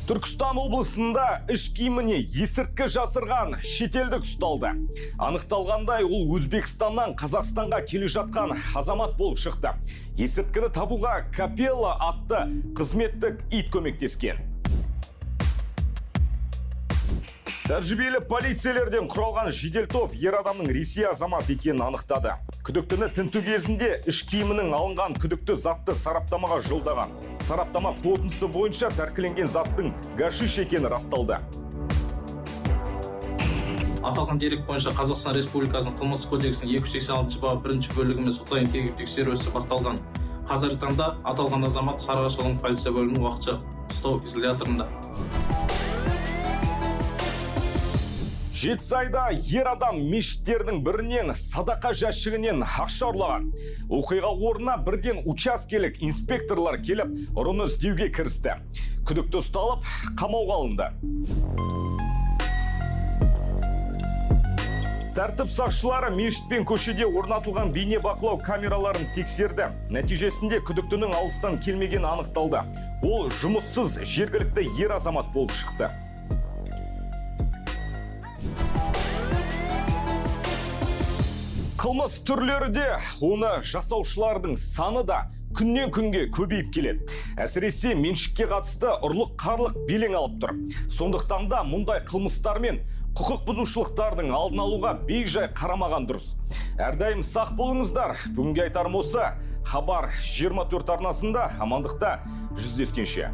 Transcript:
Түркістан облысында іш киіміне есірткі жасырған шетелдік ұсталды. Анықталғандай, ол Өзбекстаннан Қазақстанға келе жатқан азамат болып шықты. Есірткіні табуға Капелла атты қызметтік ит көмектескен. Тәжірибелі полицейлерден құралған жедел топ ер адамның Ресей азаматы екенін анықтады. Күдіктіні тінту кезінде іш киімінің алынған күдікті затты сараптамаға жолдаған. Сараптама қорытындысы бойынша тәркіленген заттың гашиш екені расталды. Аталған дерек бойынша Қазақстан Республикасының Қылмыстық кодексінің 286 бабы бірінші бөлігімен сотқа тергеп тексеру ісі басталған. Қазіргі таңда аталған азамат Сарыағаш аудандық полиция бөлімінің уақытша ұстау изоляторында. Жетісайда ер адам мешіттердің бірінен садақа жәшігінен ақша ұрлаған. Оқиға орнына бірден учаскелік инспекторлар келіп, ұрыны іздеуге кірісті. Күдікті ұсталып, қамауға алынды. Тәртіп сақшылары мешіт пен көшеде орнатылған бейне бақылау камераларын тексерді. Нәтижесінде күдіктінің алыстан келмегені анықталды. Ол жұмыссыз жергілікті ер азамат болып шықты. Қылмыс түрлері де, оны жасаушылардың саны да күннен күнге көбейіп келеді. Әсіресе меншікке қатысты ұрлық-қарлық белең алып тұр. Сондықтан да мұндай қылмыстар мен құқық бұзушылықтардың алдын алуға бейжай қарамаған дұрыс. Әрдайым сақ болыңыздар. Бүгінге айтарым осы. Хабар 24 арнасында амандықта жүздескенше.